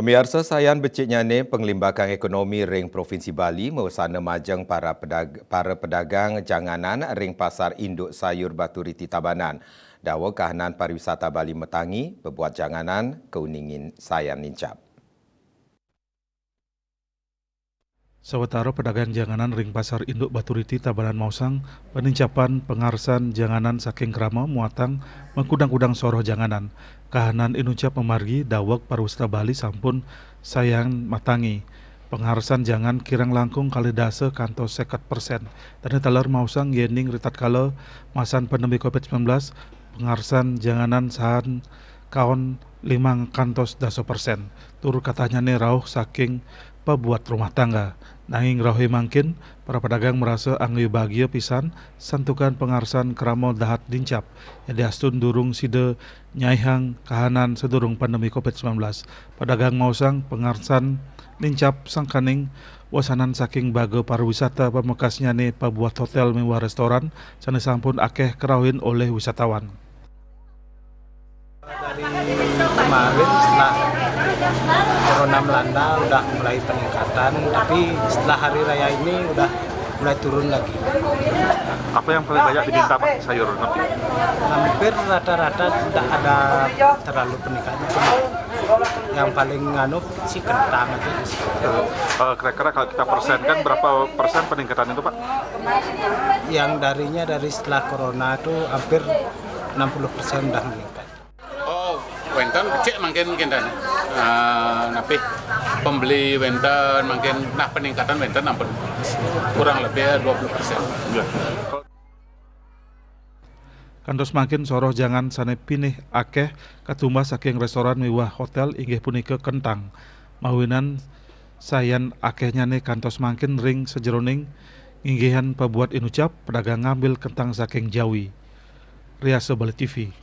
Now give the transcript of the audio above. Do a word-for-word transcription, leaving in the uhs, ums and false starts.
Miarsa, sayan beciknyane penglimbakang ekonomi ring Provinsi Bali mawasana majeng para pedag-, para pedagang janganan ring Pasar Induk Sayur Baturiti Tabanan. Daweg kahanan pariwisata Bali matangi, pabuat janganan kauningin sayan nincap. Sawatara pedagang janganan ring Pasar Induk Baturiti Tabanan maosang panincapan pangarsan janganan saking krama muatang makudang-kudang soroh janganan. Kahanan inucap mamargi daweg pariwisata Bali sampun sayan matangi. Pangarsan jangan kirang langkung kalih dasa kantos seket persen. Dane taler maosang yening ritatkala masan pandemi covid sembilan belas, pangarsan janganan sahan kaon limang kantos dasa persen. Tur katahnyane rauh saking pabuat rumah tangga. Nanging rauh mangkin, para pedagang marasa angayubagia pisan santukan pangarsan krama dahat nincap, yadiastun durung sida nyaihang kahanan sadurung pandemi covid sembilan belas. Pedagang maosang pangarsan nincap sangkaning wasanan saking baga pariwisata pamekasnyane pabuat hotel miwah restoran sane sampun akeh karauhin olih wisatawan. Dari kemarin setelah corona melanda udah mulai peningkatan, tapi setelah hari raya ini udah mulai turun lagi. Apa yang paling banyak diminta, Pak? Sayur, napi? Hampir rata-rata tidak ada terlalu peningkatan. Cuma yang paling nganu si kentang aja sih. Eh, kira-kira kalau kita persenkan, berapa persen peningkatan itu, Pak? Yang darinya dari setelah corona itu hampir enam puluh persen udah meningkat. Oh, wenten becik mangkin kinten. Ah, napi pembeli wenten mangkin, nah, peningkatan wenten ampun kurang lebih dua puluh persen. Ya. Kantos mangkin soroh jangan sane pinih akeh katumbas saking restoran miwah hotel inggih punika kentang. Mawinan sayan akehnyane kantos mangkin ring sajeroning nginggihan pabuat inucap, pedagang ngambil kentang saking Jawi. Riasa Bali T V.